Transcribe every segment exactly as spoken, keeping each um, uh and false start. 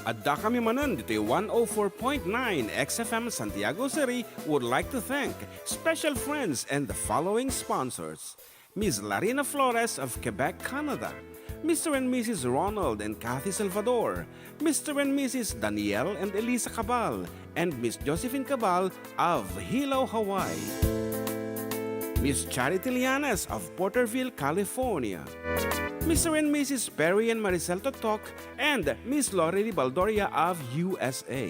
Addakami manen ditoy one oh four point nine X F M Santiago City would like to thank special friends and the following sponsors: Miss Larina Flores of Quebec, Canada, Mister and Missus Ronald and Kathy Salvador, Mister and Missus Daniel and Elisa Cabal, and Miss Josephine Cabal of Hilo, Hawaii, Miss Charity Lianes of Porterville, California, Mister and Missus Perry and Maricel Totok, and Miss Lorely Baldoria of U S A,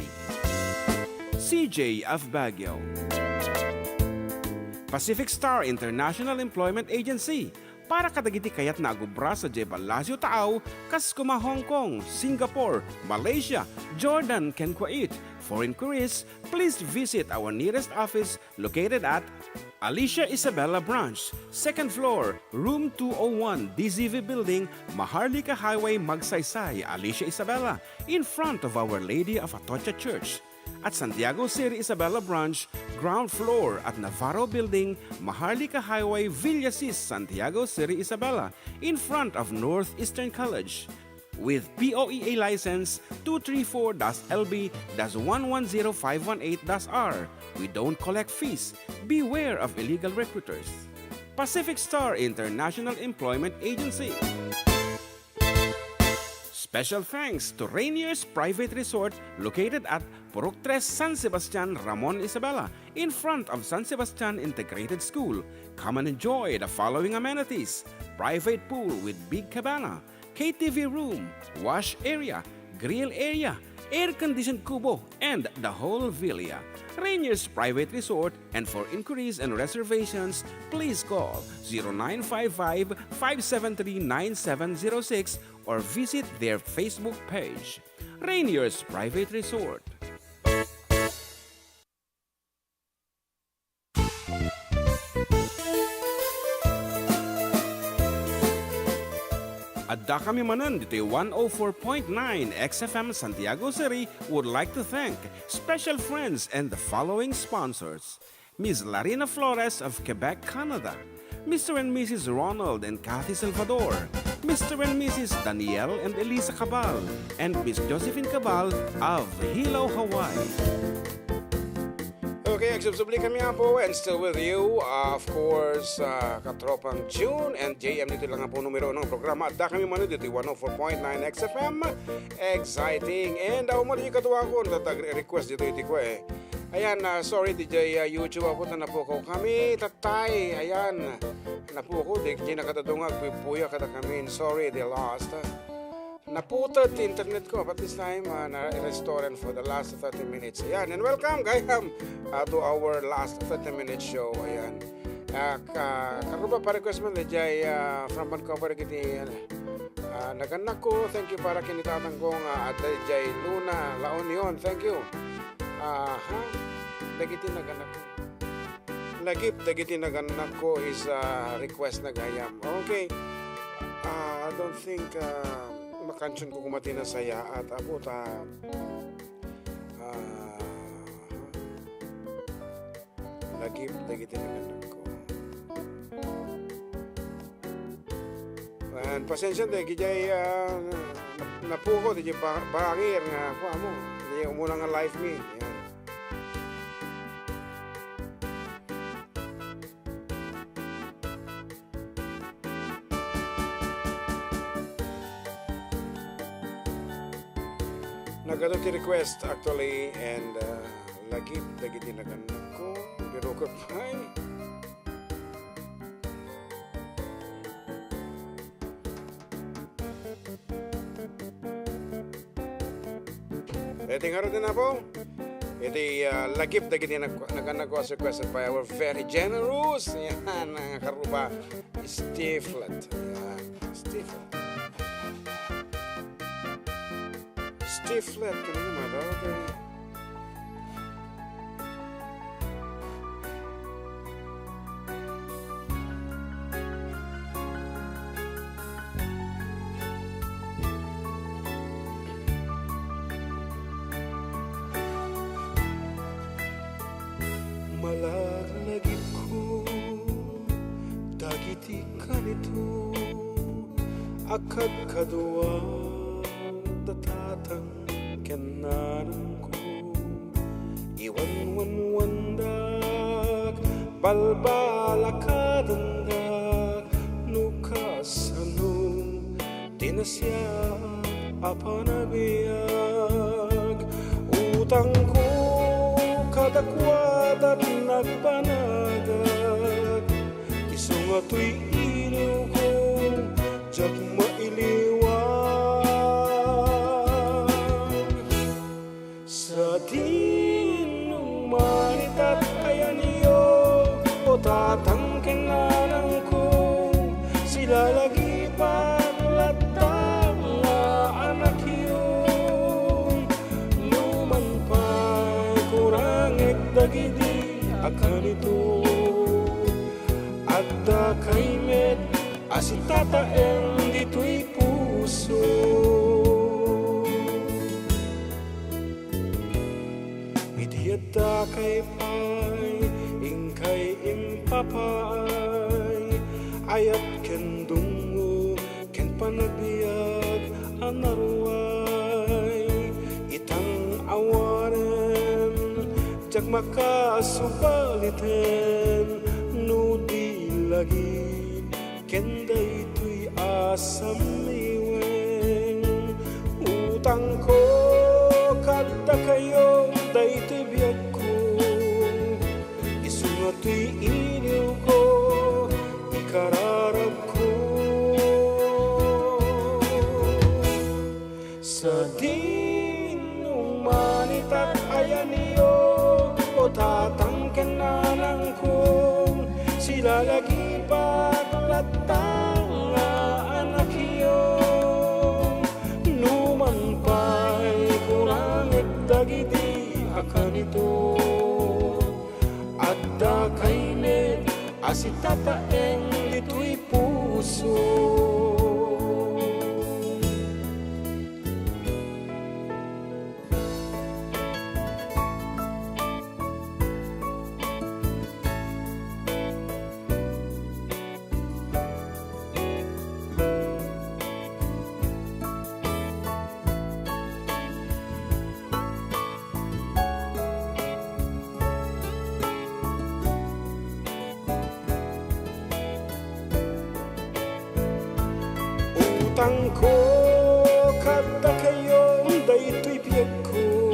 C J of Baguio, Pacific Star International Employment Agency, para kadagiti kayatna a agubra sadiay Palacio Taaw, kas kuma Hong Kong, Singapore, Malaysia, Jordan, ken Kuwait. For inquiries, please visit our nearest office located at Alicia Isabela Branch, second floor, room two oh one, D Z V Building, Maharlika Highway, Magsaysay, Alicia Isabela, in front of Our Lady of Atocha Church. At Santiago City Isabela Branch, ground floor at Navarro Building, Maharlika Highway, Villasis, Santiago City Isabela, in front of Northeastern College. With P O E A license two three four dash L B dash one one zero five one eight dash R, we don't collect fees. Beware of illegal recruiters. Pacific Star International Employment Agency. Special thanks to Rainier's Private Resort, located at Purok Tres, San Sebastian, Ramon Isabela, in front of San Sebastian Integrated School. Come and enjoy the following amenities: private pool with big cabana, K T V room, wash area, grill area, air-conditioned kubo, and the whole villa. Rainier's Private Resort, and for inquiries and reservations, please call zero nine five five, five seven three, nine seven zero six or visit their Facebook page. Rainier's Private Resort. Addakami manen ditoy one oh four point nine X F M Santiago City would like to thank special friends and the following sponsors: Miss Larina Flores of Quebec, Canada, Mister and Missus Ronald and Kathy Salvador, Mister and Missus Daniel and Elisa Cabal, and Miss Josephine Cabal of Hilo, Hawaii. Okay, agsubsubli kami, Apo, and still with you, uh, of course, uh, Katropang June and J M. Dito lang po numero ng programa. Addakami manen dito, one oh four point nine X F M. Exciting. And, uh, umali yung katuwa ko, natag-request dito, iti ko eh. Ayan, ah, sorry, D J, ah, YouTube, apo, ta napukaw kami, tatay, ayan. Napukaw, di, di nakadadungag, puya kada kami, sorry, they lost. Naputed ti internet ko, but this time, ah, na-restore for the last thirty minutes. Ayan, and welcome, gayam, ah, to our last thirty minute show, ayan. Ah, ka-, karuba pa request man, D J, ah, from Vancouver, kiti, ah, nagannak ko, thank you para kinitatang ko nga, ah, D J Luna La Union, thank you. Aha. Dagiti nagannak ko. Lagip dagiti nagannak ko is, ah, request na gayam. Okay. Ah, I don't think, ah, makantion ko koma ti nasayaat, apo, ta, ah, lagip dagiti nagannak ko. Ayan, pasensya, dagiti, ah, napuko, dagiti ba-, barangir nga, kuan mo, dagiti umuna nga live mi. Ayan. Nagadu ti request, actually, and, uh, lagip dagiti nagannak ko, birukot pay. Iti ngarud, apo, iti, ah, lagip dagiti nag-, nagannak ko as requested by our very generous, yan, nga karuba, Stiflet. Yan, Stiflet. Stiflet, kanino man, okay. Malaglagipko dagiti kanito a kadkadua da tatang. ken nanangko. Iwanwanwandak, balbalakadandak, no kasano ti nasiaak a panabiag. Utangko kadakuada ti nagbanagak, isu nga toy iliwko, diak mailiwag. Sadino man itat-ayanyo, o tatang ken nanangko, silalagipak latta nga anakyo. Numan pay kurangek dagidi a kanito, addakay met a sitataeng ditoy puso. Idi addakay pay, inkay impapaay, ayat ken dumngop, ken panabiag a naruay. Itang awanen, diak makasubaliten no di lagi ken daytoy a sammiwen. Utangko kaddakayo daytoy biagko, isu nga toy iliwko, ikararagko. Sadino man itat-ayanyo, o tatang ken nanangko, silalagipak latta nga anakyo. Numan pay kurangek dagidi a kanito, addakay met a sitataeng ditoy puso. Utangko kaddakayo daytoy biagko,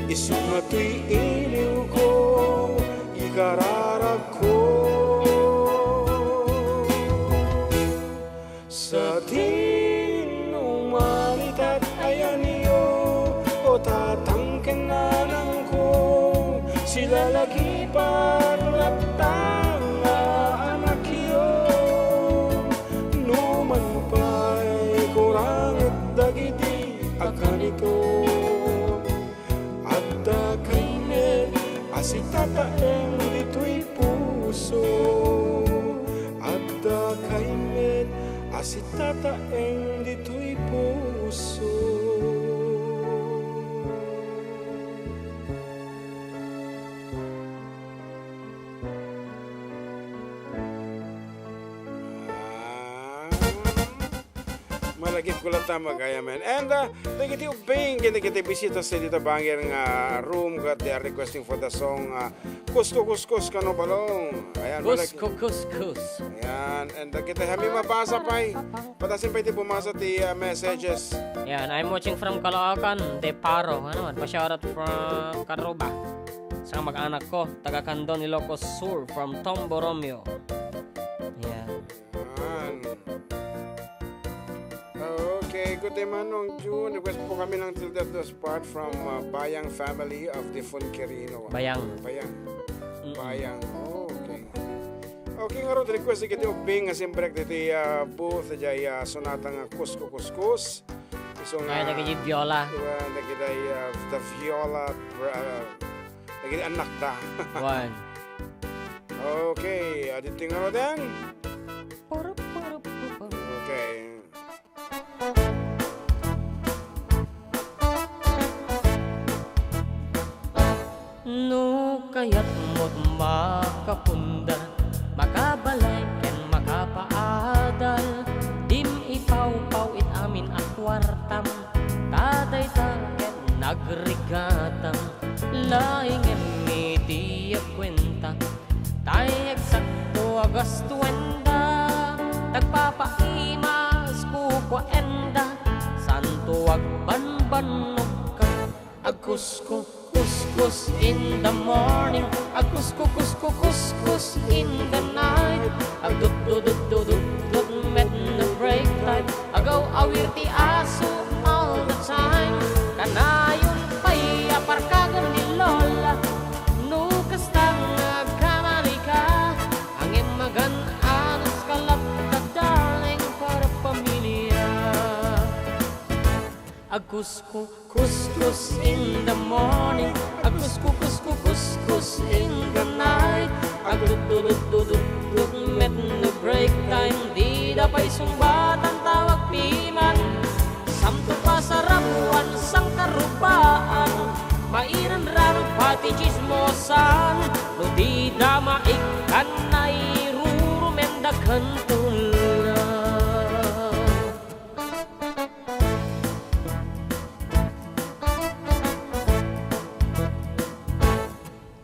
isu nga toy iliwko, ikararagko. Sadino man itat-ayanyo, o tatang ken nanangko, silalagipak latta nga anakyo. Numan pay kurangek dagidi a kanito, addakay met a sitataeng ditoy puso. Addakay met a sitataeng ditoy puso. Ah. Malagipko latta, magayam. And, uh, dagiti ubbing ken dagiti bisita sa dita bangir nga room ket they are requesting for the song, uh, Kusko Kuskus, kano, Balong? Ayan, malag- Kusko Kuskus. Ayan, and, uh, kita kami mabasa pay. Patasin pay ti bumasa ti, uh, messages. Yan, I'm watching from Caloocan de Paro. Ano, pa-shoutout from Karuba. Sa mag-anak ko, taga Candon, Ilocos Sur, from Tom Borromeo. Yan. Yan. Okay, good day, Manong June. Request po kami ng Till Death Do Us Part from, uh, Bayang family of defunct Quirino. Bayang. Bayang. Mm. Bayang. Oh, okay. Okay, ngarud, request dagiti ubbing nga simrek ditoy, uh, booth, diay, uh, sonata nga Kusko Kuskus. Isu nga, ay, dagiti viola. Diba, dagiti, uh, the viola, uh, dagiti annakda. Wen. Okay, adito ngaruden. Okay. No kayatmo't makapundar, makabalay ken makapaadal, dim ipawpaw it amin a kuartam, ta dayta Rigatang laingem iti agkuenta, tay eksakto a gastuenda, tagpapaimas kukuaenda, santo agbanbannogka. Agkusko, kuskus in the morning, agkusko, kusko, kuskus in the night, agdudududududut met no break time. Agaw-awir ti aso all the time. Kanayon pay a parkagen ni Lola. No kasta nga agkamali ka, angem magan-anos ka latta, darling, para pamilya. Agkusko, kuskus in the morning, agkusko, kusko, kuskus in the night. Agdudududududut met no break time, dida pay sungbatan tawag piman. Samto pasarabuan sangkarupaan, mairanran pati chismosan, no dida maikkan ay rurumen da kantulan.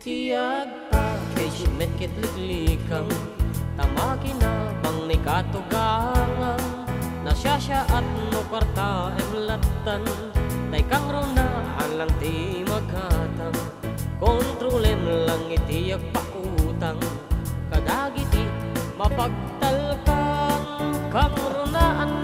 Ti agpackage met ket liklikam, ta makinabang ni katugangan. Nasiasiaat no kartaem lattan, tay kangrunaan lang ti magatang. Kontrolem lang iti agpautang kadagiti mapagtalkan. Kangrunaan,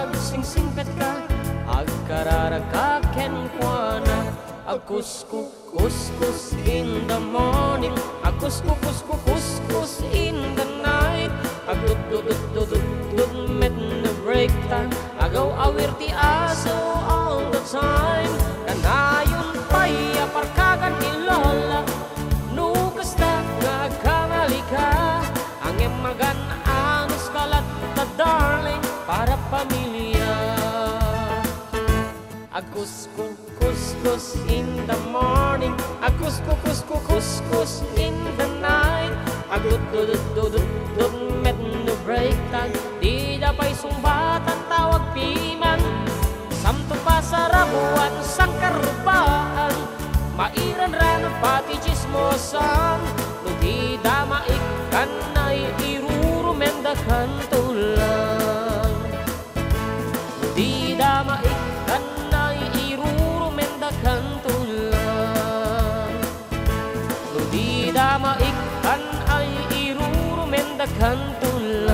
agsingsingpetka, agkararagka kenkuana. Agkusko, kuskus in the morning, agkusko, kusko, kuskus in the night. Agdudududududut met no break time, agaw-awir ti aso all the time. Kanayon pay a parkagan ni Lola, no kasta nga agkamali ka, angem magan-anos ka latta, darling, para pamilya. Agkusko, kuskus in the morning, agkusko, kusko, kuskus in the night. Agdudududududut met no break time, dida pay sungbatan tawag piman. Samto pasarabuan sangkarupaan, mairanran pati chismosan, no dida maikkan ay irurumen da kantulan. No dida maikkan ay irurumen da kantulan. No dida maikkan ay irurumen da kantulan.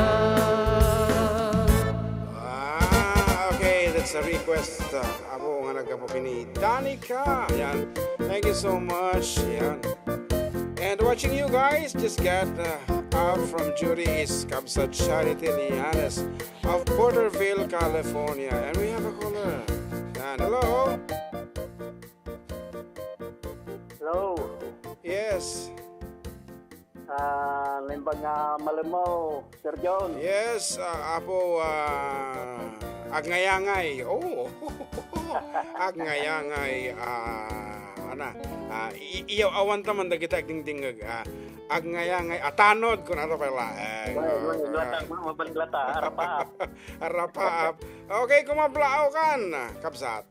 Ah, okay, that's a request. Uh, amo nga naggapu kini Danica. Yan. Thank you so much. Yan. And watching you guys, just got uh, out from duty is Kabsat Charity Lianes of Porterville, California. And we have a caller. Yan. Hello? Hello. Yes. Ah, naimbag nga malem mo, Sir John. Yes, ah, Apo, ah, Agngayangay. Oh. Agngayangay, ah, ana, ah, i-, iyaw-awan ta man dagiti agdingdingngeg, ah, Agngayangay, atanod, kunana pay laeng. Well, well, ah, lata, ma-, mabalin lata, arapaap. Arapaap. Okay, kumablaaw kan, kabsat.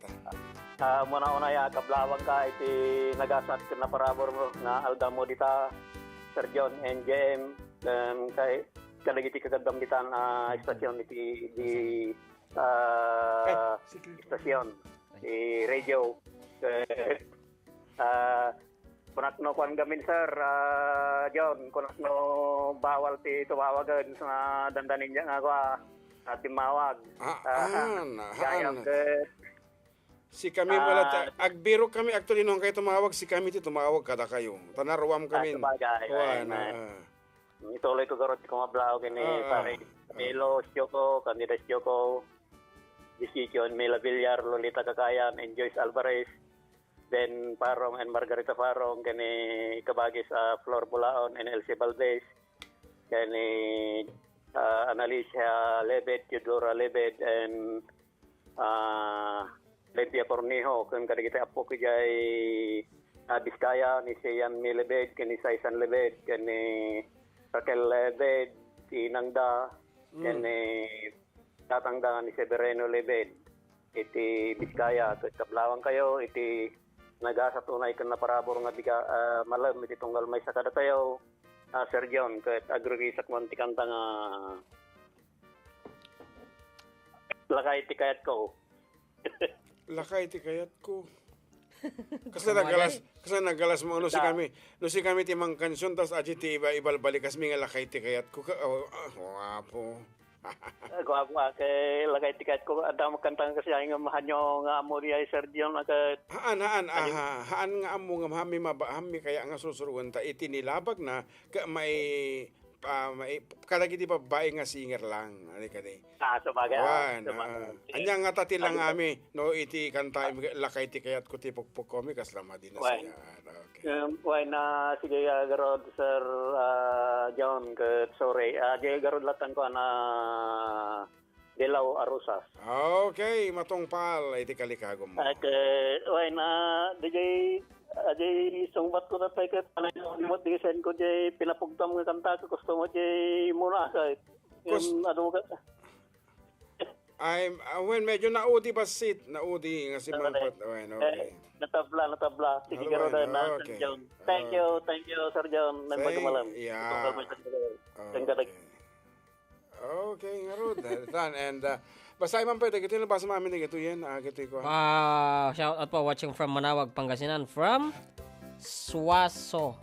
Ah, muna-una ya, kablaawanka iti nagasat ken naparabur nga aldaw mo dita, Sir John and J M, ken kay, kadagiti kakaduam ditan, ah, istasyon iti, di, ah, istasyon, ti radio. Eh, ah, kunak no kuan gamin, Sir, ah, John, kunak no bawal ti tumawagen nga dandanin nga kua, ah, timmawag. Ah, ah, haan, gayam haan. Ket Sikami met latta, ah, agbirok kami, actually, no, kay tumawag, sikami ti tumawag kadakayo. Ta naruam kami. Ah, sabagay. Kuan, ay, ah. Ituloy ko garud ti kumablaaw ken ni, ah, ah, pare Camilo Sioko, Candida Sioko, Disichon, Mila Villar, Lolita Kakayan, and Joyce Alvarez. Then Parong and Margarita Parong, ken ni kabagis, ah, Flor Bulaon and Elsie Valdez, ken ni, ah, Analicia Lebed, Teodora Lebed, and ah, Lydia Cornejo, ken kadagiti appo idiay, ah, Vizcaya, ni Sian Milibed, ken ni Saisan Libed, ken ni Raquel Libed, ti inangda, ken ni tatangda, ni Severino Libed. iti Biskaya, ket kablawangkayo iti nagasat unay ken naparabur nga biga-, ah, malem iti tunggal maysa kadatayo, ah, Sir John, ket agririsak man ti kanta nga Lakay ti Kayatko. Lakay ti Kayatko. Kasla naggalas, kasla naggalas mo, no, si kami, no, si kami ti mangkansion, tas adi ti iba, ibalbalikasmi nga Lakay ti Kayatko. Ka-, oh, ah, guapo. Ah, guapo, ah, kay Lakay ti Kayatko, adda makanta nga kasi ay nga mahanyo nga ammo di ay Sir Dion, ah, ket Haan, haan, aha, haan nga ammo nga hammi maba-, hammi kaya nga sursuruenta iti nilabag na, ka-, may, ah, may, kadagiti babbai nga singer lang, ani kadi. Ah, sabagay, ah, Wan, sabagay. Ah. Sige. Anya nga tati lang Ano? Ami, no, iti kanta, im-, Lakay ti Kayatko ti pukpukkomi, kasla madi na Wan. Siya. Okay. Um, why na, sige, ah, garod, Sir, ah, John, ket sorry. Ah, di garod latan ko, ana, Dilaw a Rosas. Okay, matungpal iti kalikagum mo. Ah, ket, why na, di jay, ah, di sungbat ko datay ket, ano, di mo, di send ko jay pinapugtam nga kanta, ket gusto mo jay muna, ket, Kus- yung, ano, ka- Ay, ah, well, medyo naudi bassit, naudi nga si Mangpat. Well, okay. Eh, natabla, natabla. Sige, Alright, garod na, Sir okay. John. Thank you, Okay. Thank you, Sir John. Nang Thank, magamalam. Yeah. Ito, Sir John. Thank you. Okay. Okay, ngarud. Tan, and, uh, basta imam pwede, kita yung labas mami na gito yan. Ah, gito ko. Ah, shout out po, watching from Manawag, Pangasinan, from Suaso.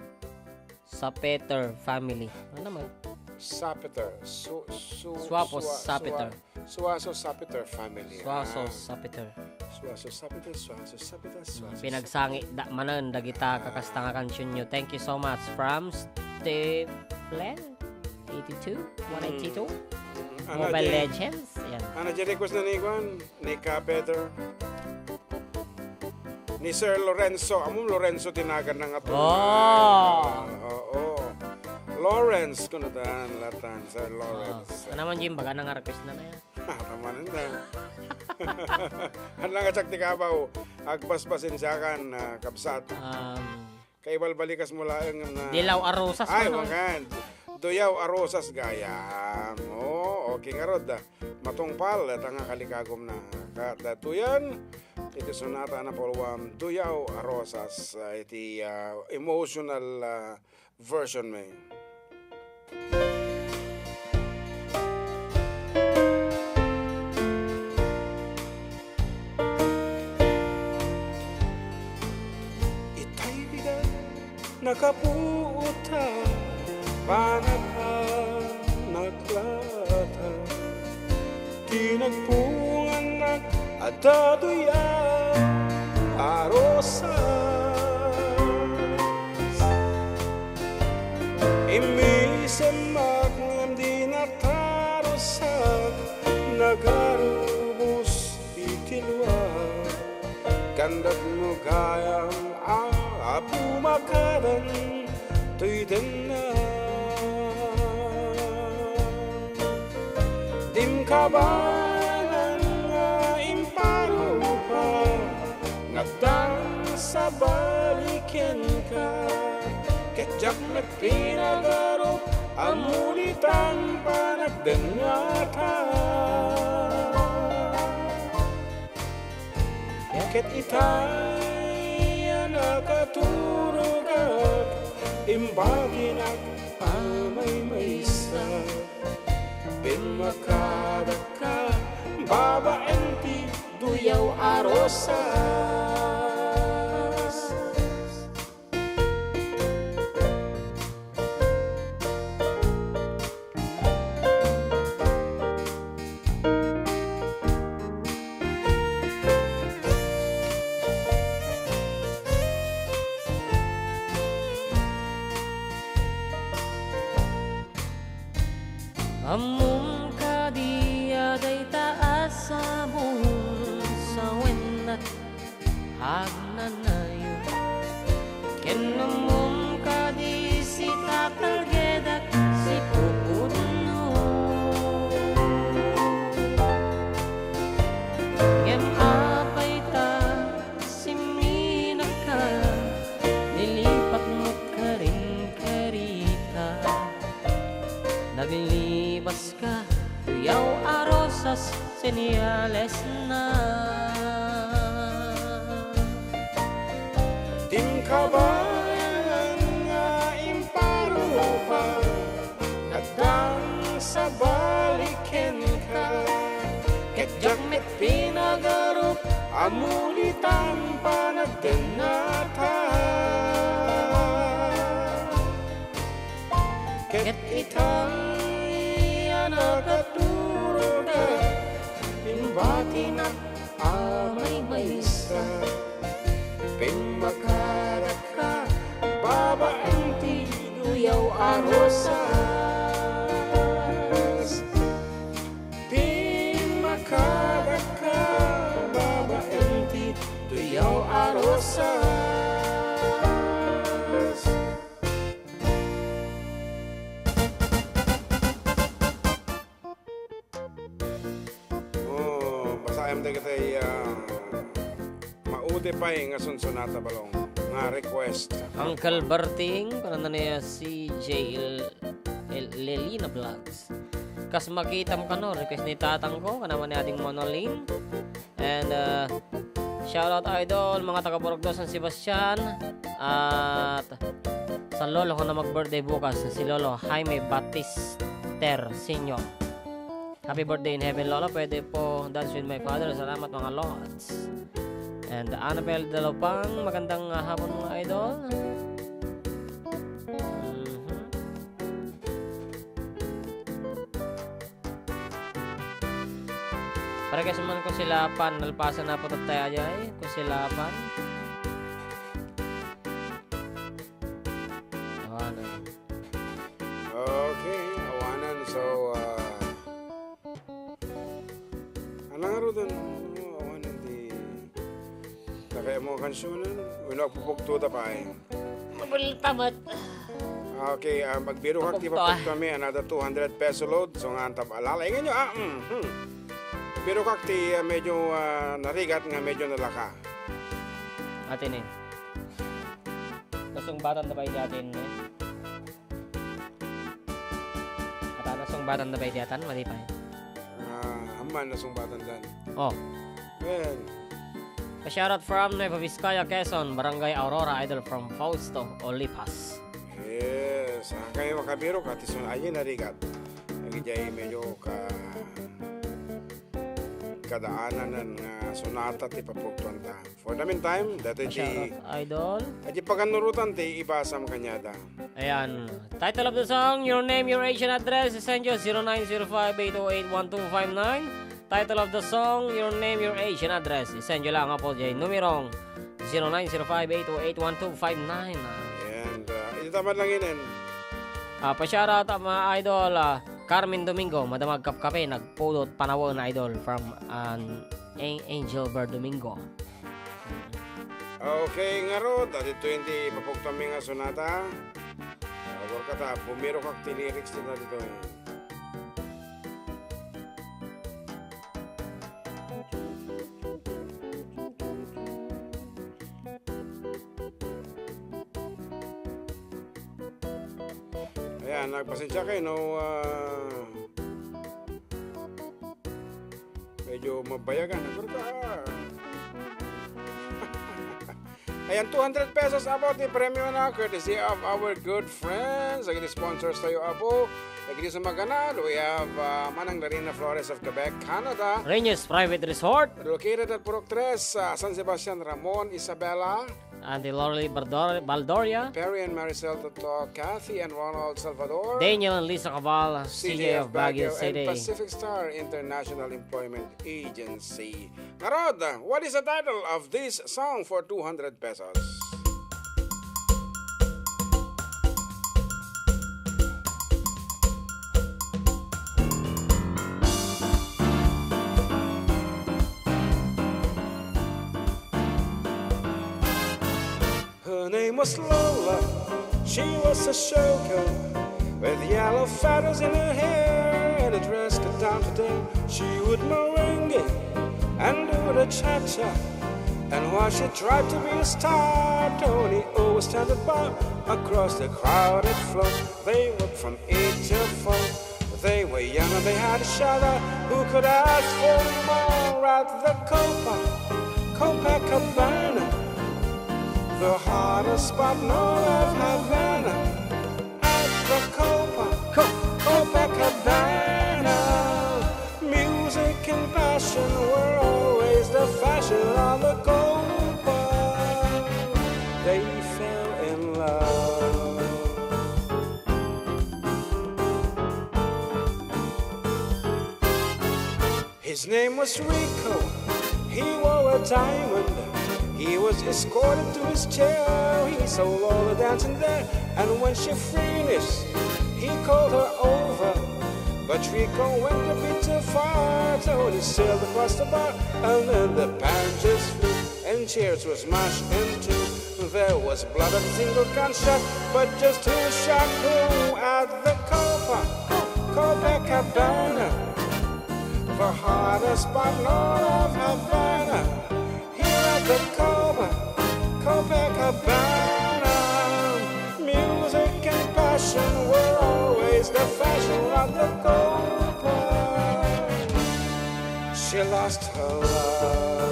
Sapeter family. Ano naman? Sapeter. Su-, su-, Suapo, sua-, Sapeter. Sua-, Suaso Sapeter family. Suaso Ah. Sapeter. Suaso Sapeter, Suaso Sapeter, Suaso Pinagsangi da manen dagita kakasta nga kansion nyo. Thank you so much. From Steve Len, eighty-two, one eighty-two. Mm. Mm. Ano, Mobile Jay? Legends. Yan. Ano, Jay, request na ni Juan? Ni Ka Pedro. Ni Sir Lorenzo. Amo Lorenzo tinagan na nga to. Oh. Ah, oo. Lawrence, kuno tan, latan, Sir Lawrence. Oh. Ano naman, Jim? Baga nang request na na yan. Ah, tama na na. Ano lang, atsak ti kabaw. Agpaspasensiakan, ah, kabsat. Um, Kaibalbalikas mo laeng na Dilaw a Rosas Ay, man, oh. Wagan. Duyaw a Rosas gayam. Oo, okay ngarud, ah. Matungpal, dayta nga kalikagum na. Kadatuyan, iti sonata na pulwam, Duyaw a Rosas, ah, iti, ah, emotional, ah, version mi. Itay bigat, nakapuot ta, panag-anak lata. Ti nagpungannak a daduya a rosas. Immisemmak ngem di natarusak, nagarubos iti lua. Kandak no gayam a pumakadan toy denna. Dim kabaelan nga imparupa, nga addan sabali kenka, ket diak met pinagarup a mulitan panagdengngata. Ket itay a nakaturogak, imbaginak a maymaysa, pimmakadakka babaen ti duyaw a rosas. Ammom kadi a dayta a sabong sawennak agnanayon? Ken ammom kadi sitatalgedak sipupudno? Ngem apay ta simminaka, nilipat met karin karita? Naglibaska, duyaw a rosas. Sa senyales na. Din kabaelan nga imparupa, addan sabali kenka, ket diak met pinagarup a mulitan panagdennata. Ket itay a nakaturga, pimbatinak a maymaysa. Pimmakadakka, babaen ti duyaw a rosas. Pimmakadakka, babaen ti duyaw a rosas. Oh, basaem dagiti, ah, maudi pay nga sunsonata, Balong, nga request. Uncle Berting, pananda ni C J L-, L-, Lelina Vlogs. Kas makitam kano, request ni tatangko, kanaman ni Ading Monolin. And, uh, shout out, idol, mga taga Burgdon, San Sebastian. At sa lolo ko na mag-birthday bukas, si Lolo Jaime Batister Senior. Happy birthday in heaven, Lolo. Pwede po dance with my father. Salamat, mga lods. And Annabel Dalupang, magandang, uh, hapon, mga idol. Mhm. Pare, kasi man ko sila pan, nalpasan na po tayo, ajay. Ko sila pan. Awanan. Okay, awanan. So, ah, anang arudan mo, awanan ti, takay mo kansunan, wenno agpupugto ta pay. Mabel tamat. Okay, ah, magbirokak ti papugto, ah, papugtomi, another two hundred peso load. So, nga, antab-, alala, inganyo, ah, mm, hmm. Magbirokak ti, ah, medyo, ah, narigat nga medyo nalaka. Atin, eh. Nasungbatan na ba idi atin, eh? Ata nasungbatan na ba idi atan? Madi pay. Ah, amman nasungbatan dan. Oh. Well. Pa-shoutout from Nueva Vizcaya, Quezon, Barangay Aurora, idol from Fausto Olipas. Yes, ah, kay makabirok, ati sun-, ayen narigat. Nagijay medyo ka-, kadaanan nga sonata ti papugtuanta. For the meantime, dati ti, shoutout, idol. Adi paganurutan ti ibasam kaniada. Ayan. Title of the song, your name, your age, and address. Send you zero nine zero five eight oh eight one two five nine. Title of the song, your name, your age, and address. Send you lang po diay numerong zero nine zero five eight oh eight one two five nine. And, uh, iti tamad lang inen. Ah, pa-shoutout, ah, mga idol, ah, Carmen Domingo, madama agkapkape, nagpudot panawen, idol, from, ah, An-, Angel Bar Domingo. Okay, ngarud, ditoy ti papugtomi nga sonata. Pabor ka ta, bumirokak ti lyrics ti na ditoy. Ayan, nagpasensya kayo, no, ah, medyo mabayagan. Pero ka, ayan, two hundred pesos, Apo, ti premio na, courtesy of our good friends, dagiti sponsors tayo, Apo. Dagiti sumaganad, we have, uh, Manang Darina Flores of Quebec, Canada. Reyes Private Resort. Located at Purok Tres, uh, San Sebastian, Ramon, Isabela. Auntie Lorly Bardor-, Baldoria. Perry and Maricel Toto, Kathy and Ronald Salvador. Daniel and Lisa Cabal, C J F Baguio City. And Pacific Star International Employment Agency. Ngarud, what is the title of this song for two hundred pesos? Her name was Lola. She was a showgirl with yellow feathers in her hair and a dress cut down to there. She would merengue and do the cha-cha. And while she tried to be a star, Tony always turned the bar across the crowded floor. They were from eight to four. They were young They had a shelter who could ask for more at the Copa, Copacabana, the hottest spot in all of Havana. At the Copa, Co- Copacabana, music and passion were always the fashion on the Copa. They fell in love. His name was Rico. He wore a diamond. He was escorted to his chair. He saw Lola dancing there. And when she finished, he called her over. But Rico went a bit too far. So he sailed across the bar. And then the band just flew. And chairs were smashed in two. There was blood and single gunshot. But just who shot who at the Copa, Copacabana? The hottest spot in all of Havana. Here at the Copa, Copacabana, music and passion were always the fashion of the Copa. She lost her love.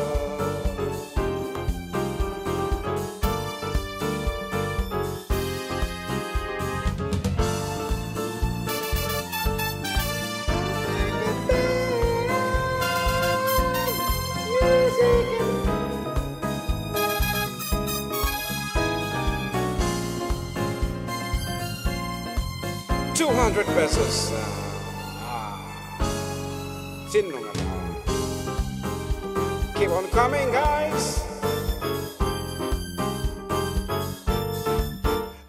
Two hundred pesos. Ah, ah. Sino nga ba? Keep on coming, guys.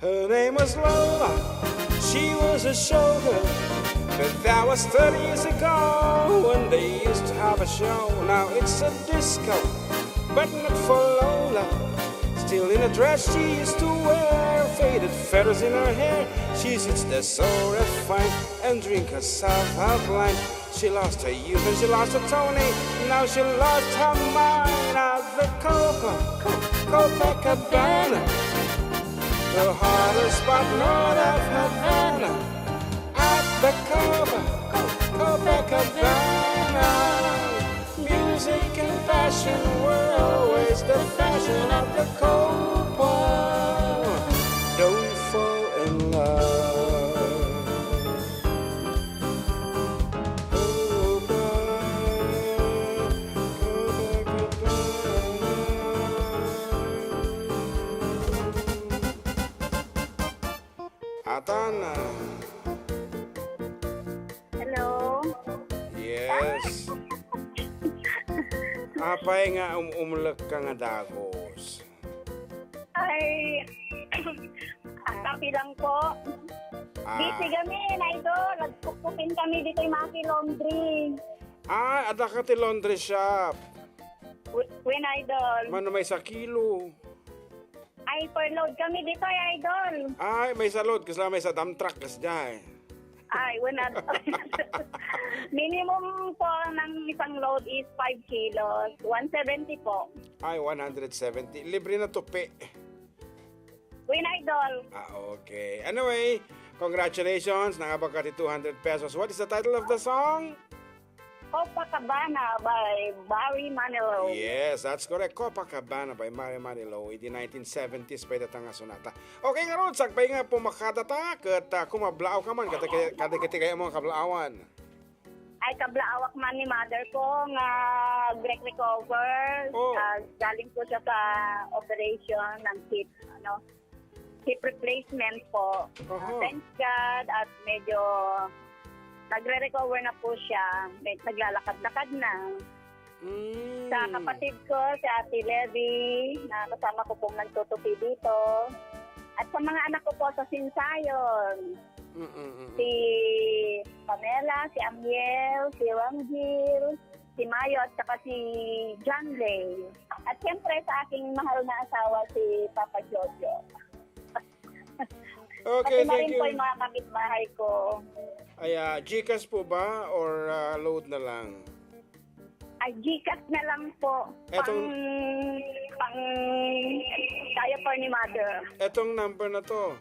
Her name was Lola. She was a showgirl, but that was thirty years ago when they used to have a show. Now it's a disco, but not for Lola. Still in a dress she used to wear, faded feathers in her hair. She sits there so refined and drink herself half blind. She lost her youth and she lost her Tony. Now she lost her mind at the Copa, Copacabana, the hottest spot north of Havana. At the Copa, Copacabana, music and passion were always the fashion of the Copa. Don't fall in love. Atan. Hello? Yes. Apay nga um-, umlek ka nga dagus? Ay, ang kape lang po. Ah. Busy kami, Idol. Nagkukupin kami dito yung mga laundry. Ah, adda ka ti laundry shop. Wi-, wen, Idol. Mano maysa kilo? Ay, per load kami dito, Idol. Ay, maysa load, kasla maysa dump truck, kasdiay. Ay, wen, Idol. Minimum po ng isang load is five kilos. One seventy po. Ay, one hundred seventy. Libre na tupi. Wen, Idol. Ah, okay. Anyway, congratulations. Nakabag ka ti two hundred pesos. What is the title of the song? Copacabana by Barry Manilow. Yes, that's correct. Copacabana by Barry Manilow. Idi nineteen seventies pa dayta nga sonata. Okay, ngarud, sakbay nga pumakadata, ket, ah, kumablaaw ka man, kada, kada, kada, kada kayo mga kablaawan. Ay, kablaawak man ni mother ko nga nag-recover. Oh. Ah, galing po siya sa operation ng hip, ano, hip replacement po. Aha. Ah, thank God at medyo nagre-recover na po siya. Med-, naglalakad-lakad na. Mm. Sa kapatid ko, si Ate Levi, na kasama ko pong nagtutupi dito. At sa mga anak ko po sa Sinsayon, mm, mm, mm, si Pamela, si Amiel, si Rangel, si Mayo, at saka si John Lay. At siyempre sa aking mahal na asawa, si Papa Jojo. Okay, pati na rin po yung mga kapitbahay ko. Ay, ah, GCash po ba or, ah, load na lang? Ay, GCash na lang po. Etong pang, pang diaper ni mother. Etong number na to?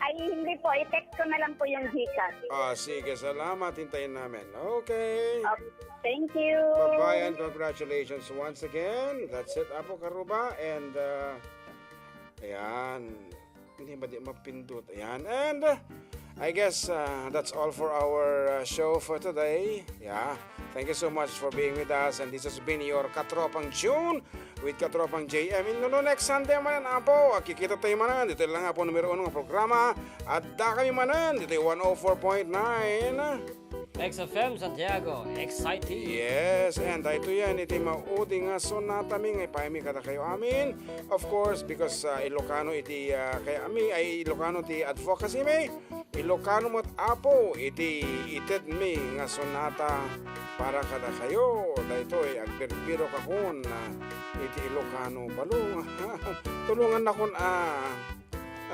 Ay, hindi po. I-text ko na lang po yung GCash. Ah, sige, salamat. Hintayin namin. Okay. Okay. Thank you. Bye-bye and congratulations once again. That's it, Apo Karuba. And, uh, ayan. Hindi ba di mapindot? Ayan. And, uh, I guess, uh, that's all for our, uh, show for today. Yeah. Thank you so much for being with us. And this has been your Katropang June with Katropang J M. In the next Sunday man, Apo, kikita tayo manen. Dito lang, Apo, numero uno nga programa. At da kami manen. Dito one oh four point nine. X F M Santiago, exciting. Yes, and daytoy yan, iti maudi nga sonata mi nga ipaaymi kadakayo amin. Of course, because, uh, Ilocano iti, uh, kayatmi, ay Ilocano ti advocacy mi. Ilocano met, Apo, iti ited mi nga sonata para kadakayo. Daytoy, agbirbirok akon, ah, iti Ilocano. Balong, tulongannakon, ah.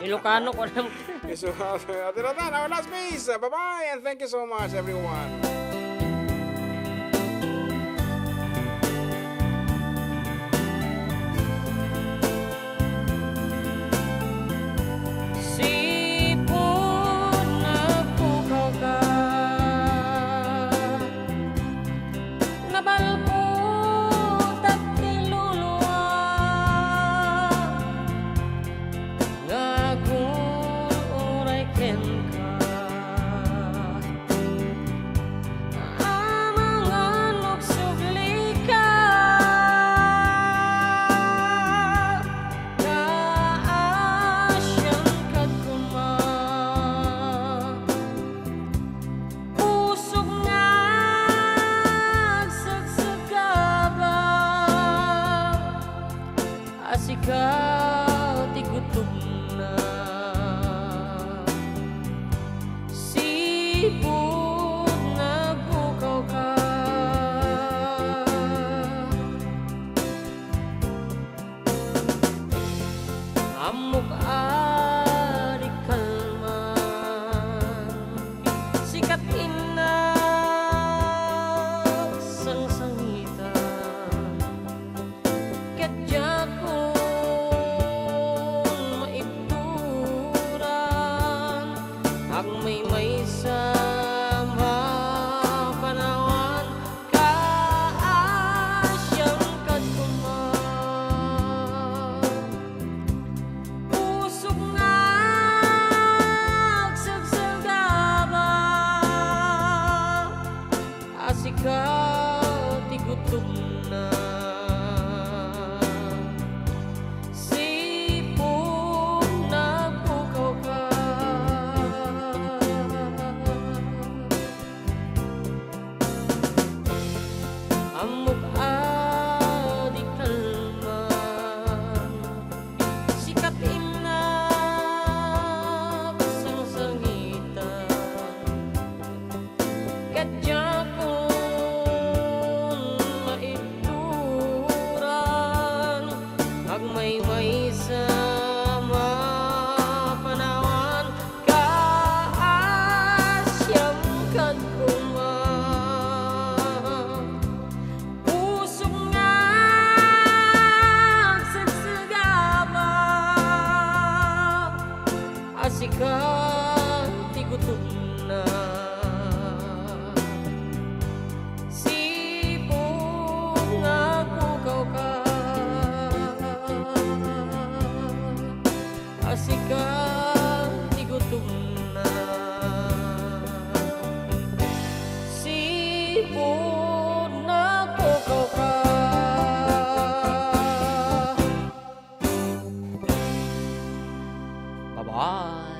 Ilocano ko lang. Isu, ati ratan, our last piece. Bye-bye, and thank you so much, everyone. Sipud nagpukaw ka, nabalbutak ti luluak, nga agur-uray kenka. Amangan no agsubli ka, kaasian kad koma. Pusok nga agsagsagaba, a sika ti gutodna. Sipud nagpukaw ka, ammok a di kalman, sika ti nagsangsangitan. Ket diakon maibturan, agmaymaysa mapanawan, kaasian kad koma. Pusok nga agsagsagaba, a sika ti gutodna. Sipud nagpukaw ka, ammok a di kalman, sika ti nagsangsangitan. Ket diakon maibturan, agmaymaysa mapanawan, kaasian kad koma. Pusok nga agsagsagaba, a sika ti gutodna. Sipud nga agpukaw ka, a sika ti gutodna. Sipud nagpukaw ka. Bye-bye.